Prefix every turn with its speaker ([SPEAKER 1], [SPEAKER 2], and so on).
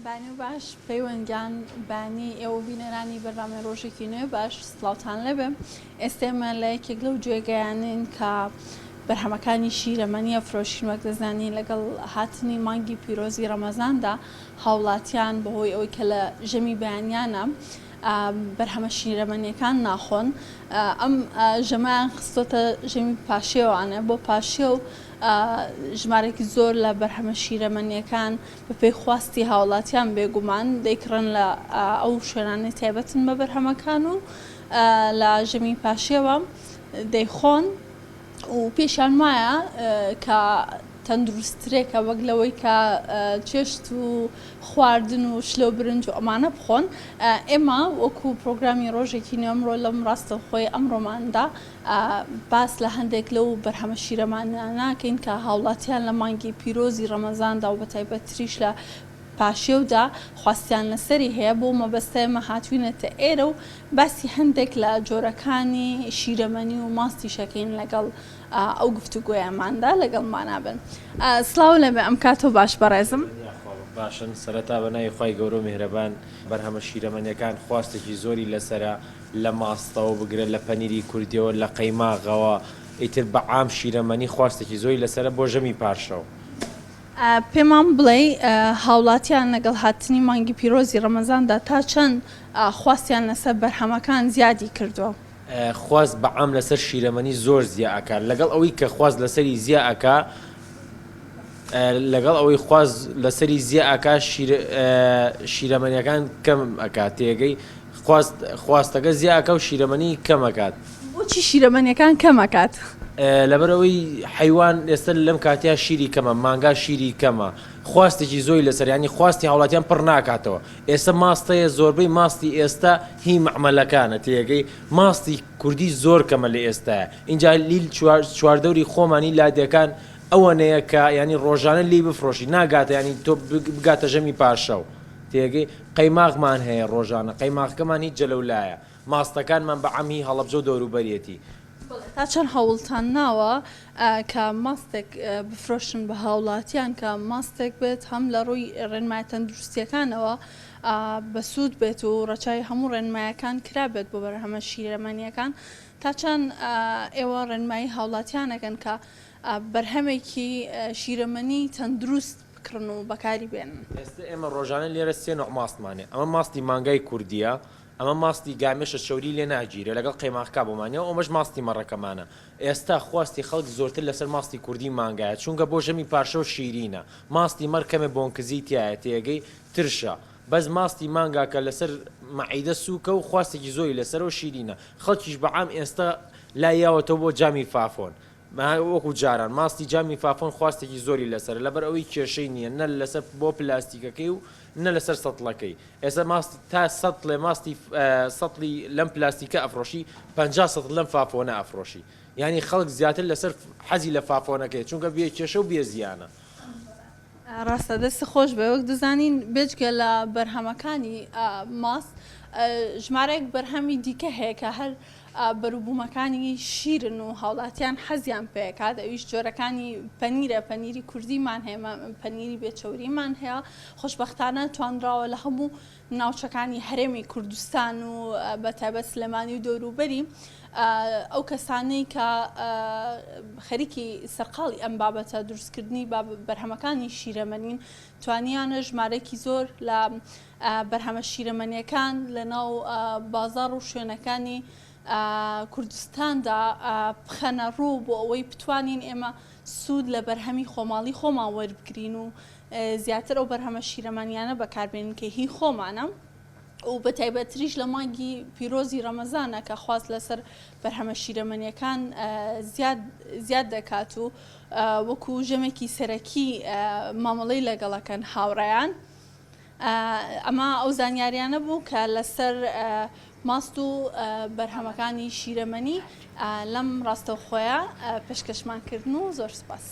[SPEAKER 1] بەیانی باش پەیوەند گیان بەیانی ئێوە و بینەرانی بەرنامەی ڕۆژێکی نوێ باش سڵاوتان لێبێ ئێستا ئێمە لە یەکێک لەو جێگایانەین کە بەرهەمەکانی شیرەمەنیە فرۆشین وەک دەزانین لەگەڵ هاتنی مانگی پیرۆزی ڕەمەزاندا هاوڵاتیان بەهۆی ئەوەی کە لە ژەمی بەیانیانە بەرهەمە شیرەمەنیەکان ناخۆن ئەم ژەمەیان خستۆتە ژەمی پاشێوانە بۆ پاشێو ژمارێکی زۆر لە بەرهەمە شیرەمەنیەکان بەپێی خواستی هاوڵاتیان بێگومان دەیکڕن لە ئەو شوێنانەی تایبەتن بە بەرهەمەکان و لە ژەمی پاشێوە دەیخۆن و پێشیان وایە کە تەندروستترێکە وەک لەوەی کە چێشت و خواردن و شلە و برنج و ئەمانە بخۆن. ئێمە وەکو پرۆگرامی ڕۆژێکی نوێ ئەمڕۆ لەم ڕاستەوخۆی ئەمڕۆماندا باس لە هەندێک لەو بەرهەمە شیرەمانیانەکەین کە هاوڵاتیان لە مانگی پیرۆزی ڕەمەزاندا و بەتایبەتتریش لە پاشێودا خواستیان لەسەری هەیە، بەو مەبەستە ئێمە هاتووینەتە ئێرە و باسی هەندێک لە جۆرەکانی شیرەمەنی و ماستیش ئەکەین لەگەڵ ئەو گفتوگۆیەماندا لەگەڵمانا بن. سڵاو لێبێ ئەم کاتەو باش بەڕێزم.
[SPEAKER 2] باشن سەرەتا بە ناوی خوای گەورە و میهرەبان بەرهەمە شیرەمەنیەکان خواستێکی زۆری لەسەرە لە ماستەوە بگرە لە پەنیری کوردیەوە لە قەیماغەوە ئیتر بە عام شیرەمەنی خواستێکی زۆری لەسەرە بۆ ژەمی پارشەو.
[SPEAKER 1] پێمان بڵێی هاوڵاتیان لەگەڵ هاتنی مانگی پیرۆزی ڕەمەزاندا تا چەند خواستیان لەسەر بەرهەمەکان زیادی کردووە؟
[SPEAKER 2] خواست بە عام لەسەر شیرەمەنی زۆر زیا ئەکا لەگەڵ ئەوەی کە خواست لەسەری زیا ئەکا لەگەڵ ئەوەی خواست لەسەری زیا ئەکا شیرەمەنیەکان کەم ئەکا تێگەی خواست خواستەکە زیا ئەکا و شیرەمەنی کەم ئەکات.
[SPEAKER 1] بۆچی شیرەمەنیەکان کەم ئەکات؟
[SPEAKER 2] لەبەرئەوەی حەیوان ئێستا لەم کاتەیا شیری کەمە مانگا شیری کەمە خواستێکی زۆری لەسەر یانی خواستی هاوڵاتیان پڕ ناکاتەوە ئێستا ماست هەیە زۆربەی ماستی ئێستا هی مەعمەلەکانە تێگەی ماستی کوردی زۆر کەمە لە ئێستایا ئینجا لیل چواردەوری خۆمانی لادێکان ئەوەنەیە کە یانی ڕۆژانە لێی بفرۆشی ناگاتە یانی تۆ بگاتە ژەمی پارشەو تێگەی قەیماغمان هەیە ڕۆژانە قەیماغەکەمان هی جەلەولایە ماستەکانمان بە عەم هی هەڵەبجە و دەوروبەریەتی.
[SPEAKER 1] بەڵێ تا چەند هەوڵتان ناوە کە ماستێک بفرۆشن بە هاوڵاتیان کە ماستێک بێت هەم لە ڕووی ڕێنمایە تەندروستیەکانەوە بەسوود بێت و ڕەچاوی هەموو ڕێنمایەکان کرابێت بۆ بەرهەمە شیرەمەنیەکان تا چەند ئێوە ڕێنمایی هاوڵاتیان ئەکەن کە بەرهەمێکی شیرەمەنی تەندروست بکڕن و بەکاری بێنن؟
[SPEAKER 2] ئێستە ئێمە ڕۆژانە لێرە سێ نوع ماستمان هەیە ئەمە ماستی مانگای کوردیە ئەمە ماستی گامێشە چەوری لێ ناگیرێ لەگەڵ قەیماخکا بۆمانە و ئەمەش ماستی مەڕەکەمانە ئێستا خواستی خەڵک زۆرتر لەسەر ماستی کوردی مانگایە چونکە بۆ ژەمی پارشەو شیرینە ماستی مەڕ کەمێ بۆنکزی تیایە تێگەی ترشە بەس ماستی مانگا کە لەسەر مەعیدە سوکە و خواستێکی زۆری لەسەرە و شیرینە خەڵکیش بە عام ئێستا لای یاوەتەوە بۆ جامی فافۆن وەکو جاران ماستی جامی فافۆن خواستێکی زۆری لەسەرە لەبەر ئەوەی کێشەی نییە نە لەسەر بۆ پلاستیکەکەی و نە لەسەر سەتڵەکەی ئێستا ماست تا سەتڵێ ماستی سەتڵی لەم پلاستیکە ئەفرۆشی 50 سەتڵ لەم فافۆنە ئەفرۆشی یانی خەڵک زیاتر لەسەر حەزی لە فافۆنەکەیە چونکە بێ کێشە و بێ زیانە.
[SPEAKER 1] ڕاستە دەست خۆش بێ وەک دەزانین بێجگە لە بەرهەمەکانی ماست ژمارەیەک بەرهەمی دیکە هەیە کە هەر بەروبوومەکانی شیرن و هاوڵاتیان حەزیان پێکات ئەویش جۆرەکانی پەنیرە پەنیری کوردیمان هەیە پەنیری بێ چەوریمان هەیە خۆشبەختانە توانراوە لە هەموو ناوچەکانی هەرێمی کوردستان و بە تایبەت سلێمانی و دەوروبەری ئەو کەسانەی کە خەریکی سەرقاڵی ئەم بابەتە دروستکردنی بەرهەمەکانی شیرەمەنین توانیانە ژمارەیەکی زۆر لە بەرهەمە شیرەمەنیەکان لە ناو بازاڕ و شوێنەکانی کوردستاندا بخەنە ڕوو بۆ ئەوەی بتوانین ئێمە سوود لە بەرهەمی خۆماڵی خۆمان وەربگرین و زیاتر ئەو بەرهەمە شیرەمەنیانە بەکاربێنین کە هی خۆمانە و بە تایبەتریش لە مانگی پیرۆزی ڕەمەزانە کە خواست لەسەر بەرهەمە شیرەمەنیەکان زیاد زیاد دەکات و وەکو ژەمێکی سەرەکی مامەڵەی لەگەڵەکەن هاوڕێیان. ئەمە ئەو زانیاریانە بوو کە لەسەر ماست و بەرهەمەکانی شیرەمەنی لەم ڕاستەوخۆیە پێشکەشمان کردن و زۆر سپاس.